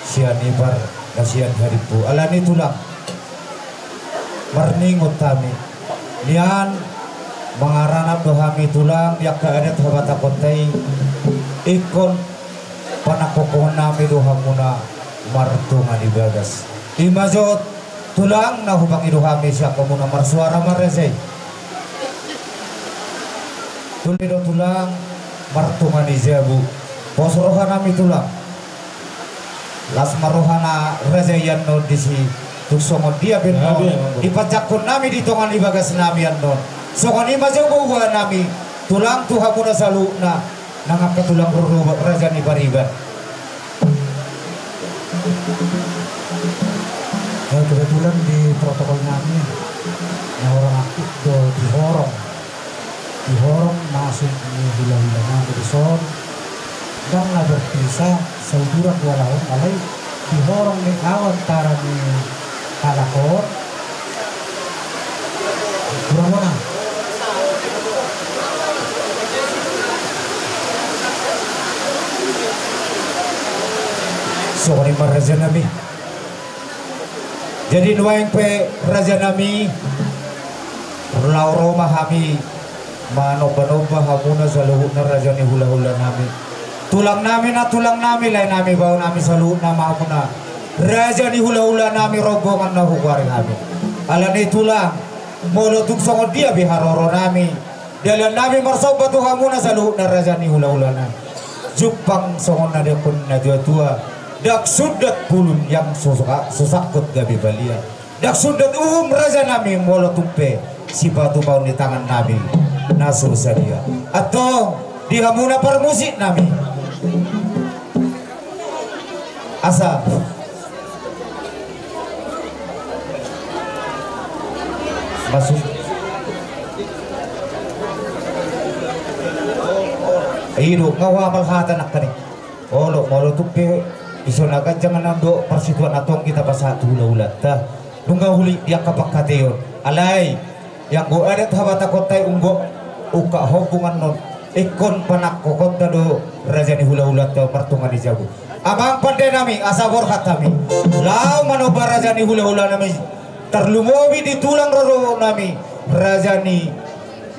Sianipar na sian Harimpu. Alani i tulang, marningot hami nian, mangaranap do hami tulang di angka adat Habatakonta i, ingkon panangkokhon nami do hamuna martonga ni bagas. I ma jo tulang na hupangido hami sian hamuna, marsuara ma raja i. Tuli do tulang martonga ni jabu. Pos roha nami tulang. Las ma roha ni raja i annon disi. Tung songon dia pe annon dipanjangkon nami di tonga ni bagas nami annon, songon i ma jo boan nami tulang tu hamuna saluhutna. Nang angka tulang rorobot raja ni pariban. Ya, kebetulan di protokol nami na orang aktif do di horong. Di horong masuk ni hulahula nami dison. Ndang na berpisah sauduran dua laon, alai di horong ni awan tara ni halak on. Kurang mana? Songon i ma raja nami. Jadi nuaeng pe raja nami, laho ro ma hami manomba-nomba hamuna saluhutna raja ni hulahula nami. Tulang nami, na tulang nami, lae nami, bao nami saluhutna ma hamuna raja ni hulahula nami, rombongan na hugoari hami. Alani i tulang, molo tung songon dia pe haroro nami, dalan nami marsomba tu hamuna saluhutna raja ni hulahula nami. Jumpang songon na didok ni na tua-tua, ndang sundat bulung yang so sangkut gabe balian. Ndang sundat uhum raja nami molo tung pe sipatupaon ni tangan nami na so sadia. Antong di hamuna parmusik nami. Asa masuk. I do nga huamal hata nangkaning. Olo, molo tung pe piso na ganjang annon do parsituan, antong hita pasahat tu hulahulanta. Nunga uli di angka panghataion. Alai ianggo adat Habatakonta i, ungkap, ungkap hombung annon, ingkon panangkokhonta do raja ni hulahulanta martonga ni jabu. Amang pande nami, asa borhat hami laho manomba raja ni hulahula nami, tarlumobi di tulang rorobot nami, raja ni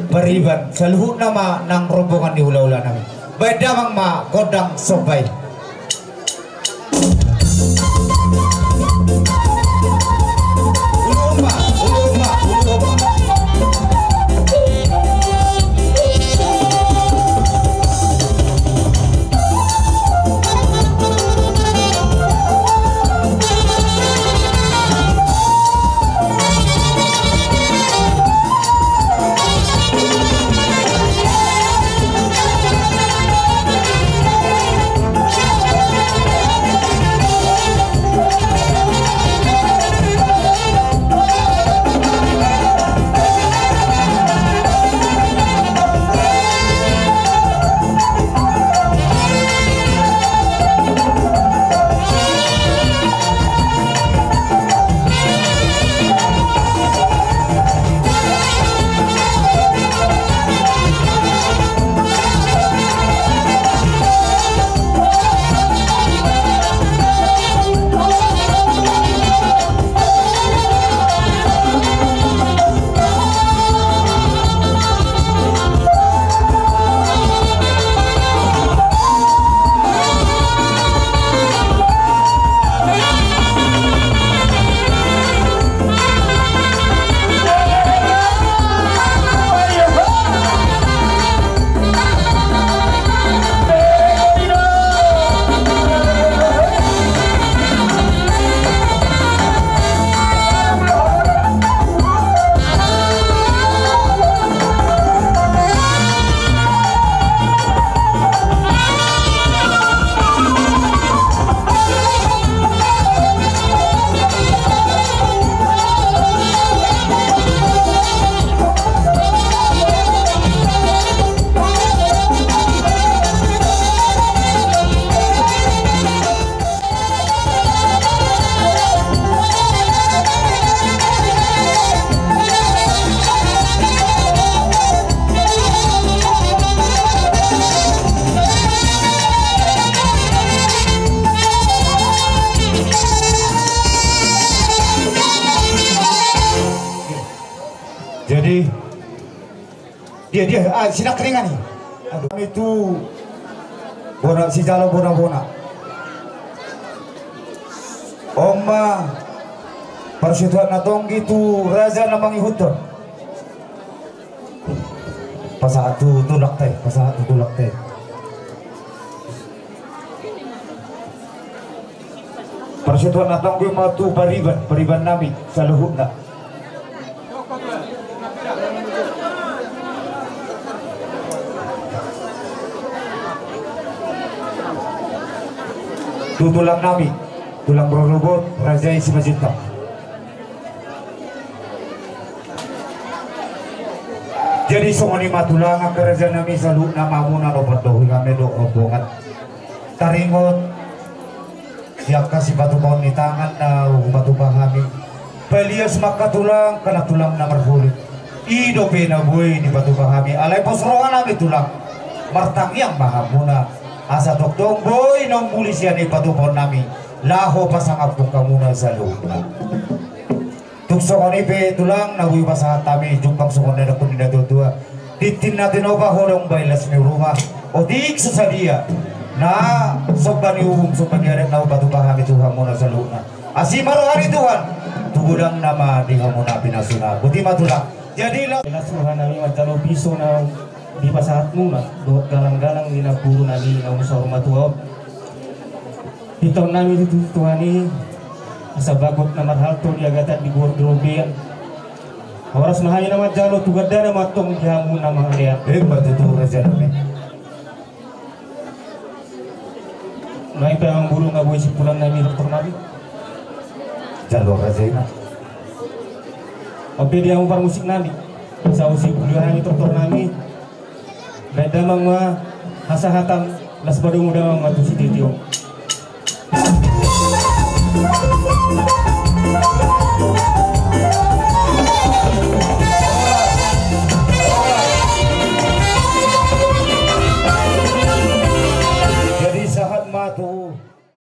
pariban, saluhutna ma nang rombongan ni hulahula nami. Baen damang ma gondang somba i. Dia, dia, ah, sinak ringan ni. Aduh, itu bona, sijalo bona-bona. Oma, parsituan na tonggi tu raja na mangihuthon. Pasahat tu tulak te, pasahat tu tulak te. Parsituan na tonggi ma tu pariban, pariban nami saluhutna. Tu tulang nami, tulang rorobot, raja i Simanjuntak. Jadi songon i ma tulang, angka raja nami saluhutna, hamuna na patolhas hami dohot rombongan. Taringot di angka sipatupaon ni tangan na hupatupa hami. Palias ma angka tulang, karna tulang na marholi. I dope na boi dipatupa hami, alai pos roha nami tulang. Martangiang ma hamuna, asa tongtong boi na umbuli sian i patupaon nami, laho pasangaphon hamuna saluhutna. Tung songon i pe tulang, na boi pasahat hami jumpang songon na nidok ni natuatua: Tintin na tinopa, hodong bahen las ni ruma. Otik so sadia na somba ni uhum, somba ni adat na hupatupa hami tu hamuna saluhutna. Asi ma roha ni Tuhan tu godangna ma di hamuna pinasuna. Boti ma tulang. Jadi la- Las roha nami manjalo piso na dipasahatmuna dohot galang-galang ni namboru nami na umsaur matua on. Pintor nami tu Tuhan i, asa bagot na marhalto di agatan, di goar di lombean. Horas ma hami na manjalo, tu gandana ma antong di hamu na mangalean. Emma tutu, raja nami. Nuaeng pe amang boru, nga boi simpulan nami, tortor nami. Jalo raja i ma. On pe di hamu parmusik nami, asa husimpuli hami, tortor nami. Bahen damang ma hasahatan, laos padomu damang ma tu sititi on.